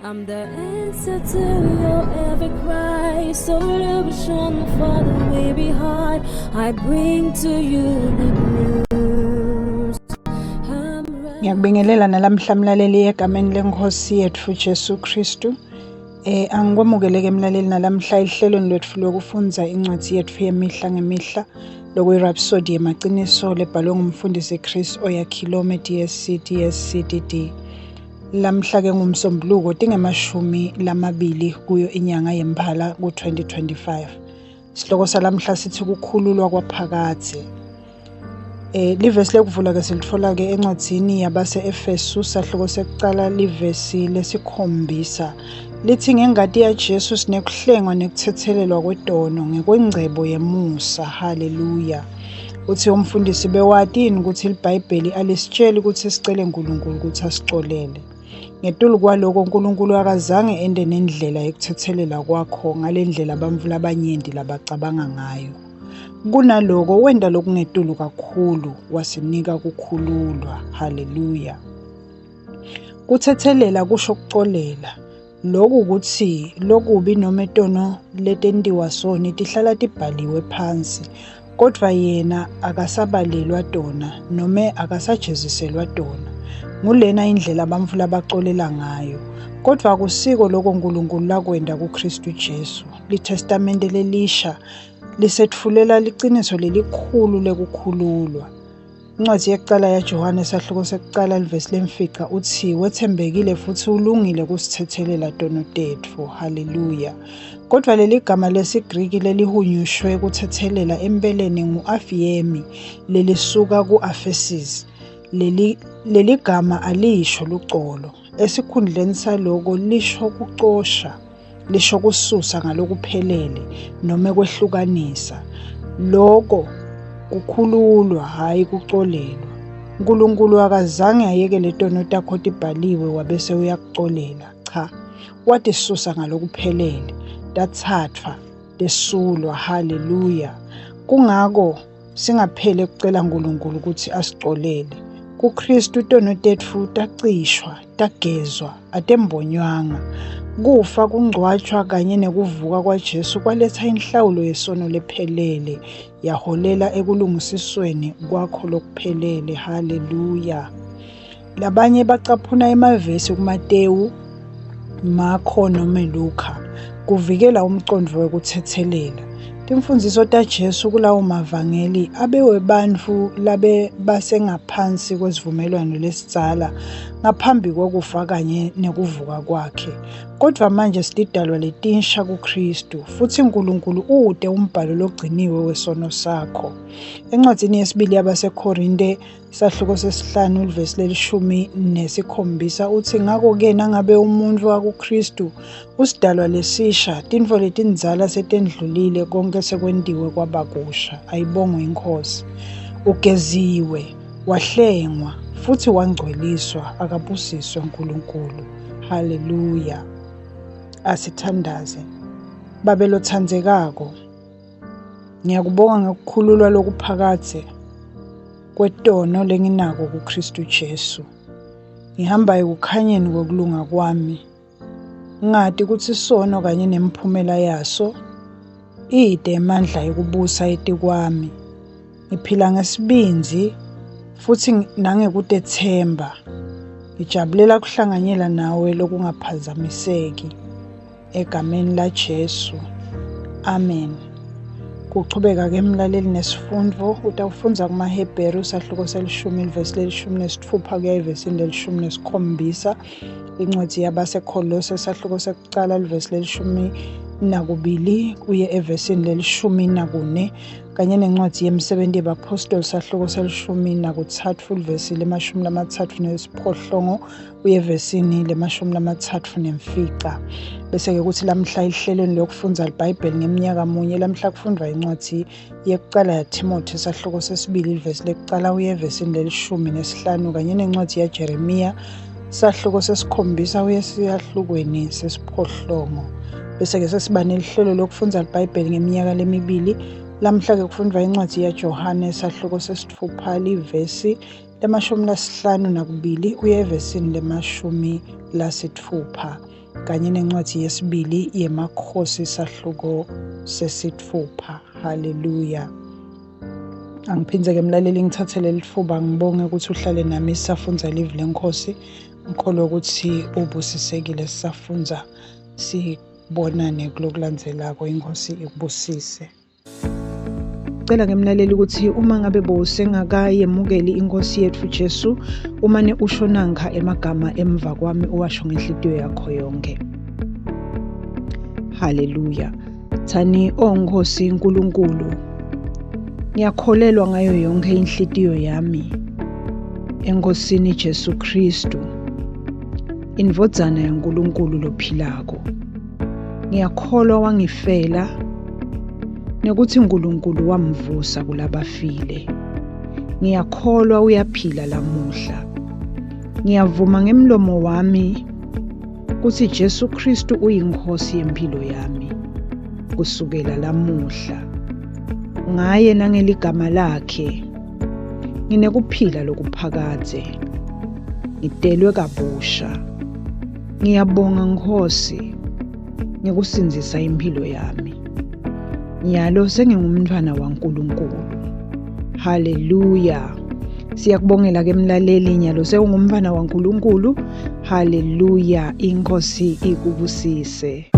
I'm the answer to your every cry, solution for the weary heart. I bring to you the news. I'm ready. Ngiyakubingelela nalamhla mlaleli egameni lenkosi yetfu Jesu Kristu. Angikwemukeleke mlaleli nalamhla ehlelweni lwetfu lokufundza incwadi yetfu yemihla ngemihla lokuyi-Rhapsody yemaciniso lebhalwe ngumfundisi Chris Oyakhilome DSC DSCDD. Lamhla ke ngumsombuluko 20 kuyo inyanga yeMphala ku-2025. Sihloko salamhla sithi kukhululwa kwaphakadze. Livesi lekuvula ke silitfola ke encwadzini yabase Efesu sahluko sekucala livesi lesikhombisa lithi ngengati yaJesu sinekuhlengwa nekuthethelelwa kwetono ngekwengcebo yemusa. Haleluya. Uthi umfundisi bewati yini ukuthi iBhayibheli alisitsheli ukuthi sicele uNkulunkulu ukuthi asicolele. Ngetulu kwaloko uNkulunkulu akazange ente nendlela yekuthethelela kwakho ngalendlela bantfu labanyenti labacabanga ngayo. Kunaloko wenta lokungetulu kakhulu wasinika kukhululwa. Haleluya. Kuthethelela kusho kucolela. Loku kutsi lokubi nome tono letentiwa soni tihlala tibhaliwe phansi, kodvwa yena akasabalelwa tona nome akasajeziselwa tona. Ngulena indlela bantfu labacolela ngayo. Kodvwa akusiko loko Nkulunkulu lakwenta kuKhristu Jesu. LiThestamente lelisha lisetfulela liciniso lelikhulu lekukhululwa. Incwadi yekucala yaJohane sahluko sekucala livesi lemfica utsi wetsembekile futsi ulungile kusithethelela tono tetfu. Haleluya. Kodvwa leli gama lesiGriki lelihunyushwe kuthethelela empeleni ngu-afiemi lelisuka ku-aphesis. Leli leli gama alisho lucolo. Esikhundleni saloko lisho kucosha. Lisho kususa ngalokuphelele nome kwehlukanisa. Loko kukhululwa hhayi kucolelwa. Nkulunkulu akazange ayekele tono takho tibhaliwe wabese uyakucolela. Cha, watisusa ngalokuphelele, tatsatfwa, tesulwa. Haleluya! Kungako singapheli ekucela Nkulunkulu kutsi asicolele. KuKhristu tono tetfu tacishwa, tagezwa, atembonywanga. Kufa, kungcwatshwa kanye nekuvuka kwaJesu kwaletsa inhlawulo yesono lephelele, yaholela ekulungisisweni kwakho lokuphelele. Haleluya! Labanye bacaphuna emavesi kuMatewu, Makho nome Lukha kuvikela umcondvo wekuthethelela. Timfundziso taJesu kulawo mavangeli abewebantfu labebasengaphansi kwesivumelwano lesidzala ngaphambi kwekufa kanye nekuvuka kwakhe. Kodvwa manje sitidalwa letinsha kuKhristu, futsi Nkulunkulu ute umbhalo logciniwe wesono sakho. Encwadzini yesibili yabaseKhorinte Isahluko sesihlanu livesi lelishumi nesikhombisa utsi ngako-ke nangabe umuntfu akuKhristu usidalwa lesisha, tintfo letindzala setendlulile, konke sekwentiwe kwaba kusha. Ayibongwe iNkhosi. Ugeziwe, wahlengwa, futsi wangcweliswa, akabusiswe uNkulunkulu. Haleluya. Asithandaze. Babe lotsandzekako, ngiyakubonga ngekukhululwa lokuphakadze kwetono lenginako kuKhristu Jesu. Ngihamba ekukhanyeni kwekulunga kwami. Ngati kutsi sono kanye nemiphumela yaso ide emandla ekubusa etikwami. Ngiphila ngesibindzi futsi nangekutetsemba. Ngijabulela kuhlanganyela nawe lokungaphazamiseki. Egameni laJesu. Amen. Kuchubeka ke mlaleli nesifundvo utawufundza kumaHebheru sahluko selishumi livesi lelishumi nesitfupha kuya evesini lelishumi nesikhombisa. Incwadzi yabaseKholose sahluko sekucala livesi lelishumi nakubili kuye evesini lelishumi nakune kanye nencwadzi yemsebenti yebaphostoli sahluko selishumi nakutsatfu livesi lemashumi lamatsatfu nesiphohlongo uye evesini lemashumi lamatsatfu nemfica. Bese-ke kuthi lamhla ehlelweni lokufundza liBhayibheli ngemnyaka munye lamhla kufundvwa incwadzi yekucala yaThimothi esahluko sesibili livesi lekucala uye evesini lelishumi nesihlanu kanye nencwadzi yaJeremiya sahluko sesikhombisa uye esiyahlukweni sesiphohlongo. Bese-ke sesiba nelihlelo lokufundza liBhayibheli ngeminyaka lemibili. Lamhla-ke kufundvwa incwadzi yaJohane sahluko sesitfupha livesi lemashumi lasihlanu nakubili uye evesini lemashumi lasitfupha. kanye nencwadi yesibili yemakhosi sahluko sesitfupha. Haleluya. Angiphindze-ke mlaleli ngithathe leli thuba ngibonge ukuthi uhlale nami sisafundza livi leNkhosi. Ngikholwa ukuthi ubusisekile sisafundza sibonane kulokulandzelako. INkhosi ikubusise. Cela ke mlaleli ukuthi uma ngabe bowusengakayemukeli iNkosi yethu Jesu, umane usho nankha emagama emva kwami uwasho ngenhlitiyo yakho yonke. Haleluya. Thani, O Nkosi Nkulunkulu, ngiyakholelwa ngayo yonke inhlitiyo yami eNkosini Jesu Kristu, iNdvodzana yaNkulunkulu lophilako. Ngiyakholwa wangifela nekuthi uNkulunkulu wamvusa kulabafile. Ngiyakholwa uyaphila lamuhla. Ngiyavuma ngemlomo wami kutsi Jesu Khristu uyiNkhosi yemphilo yami kusukela lamuhla. Ngaye nangeligama lakhe nginekuphila lokuphakadze. Ngitelwe kabusha. Ngiyabonga Nkhosi ngekusindzisa imphilo yami. Nyalo sengingumntfwana waNkulunkulu. Haleluya. Siyakubongela ke mlaleli nyalo sewungumntfwana waNkulunkulu. Haleluya. Inkosi ikubusise.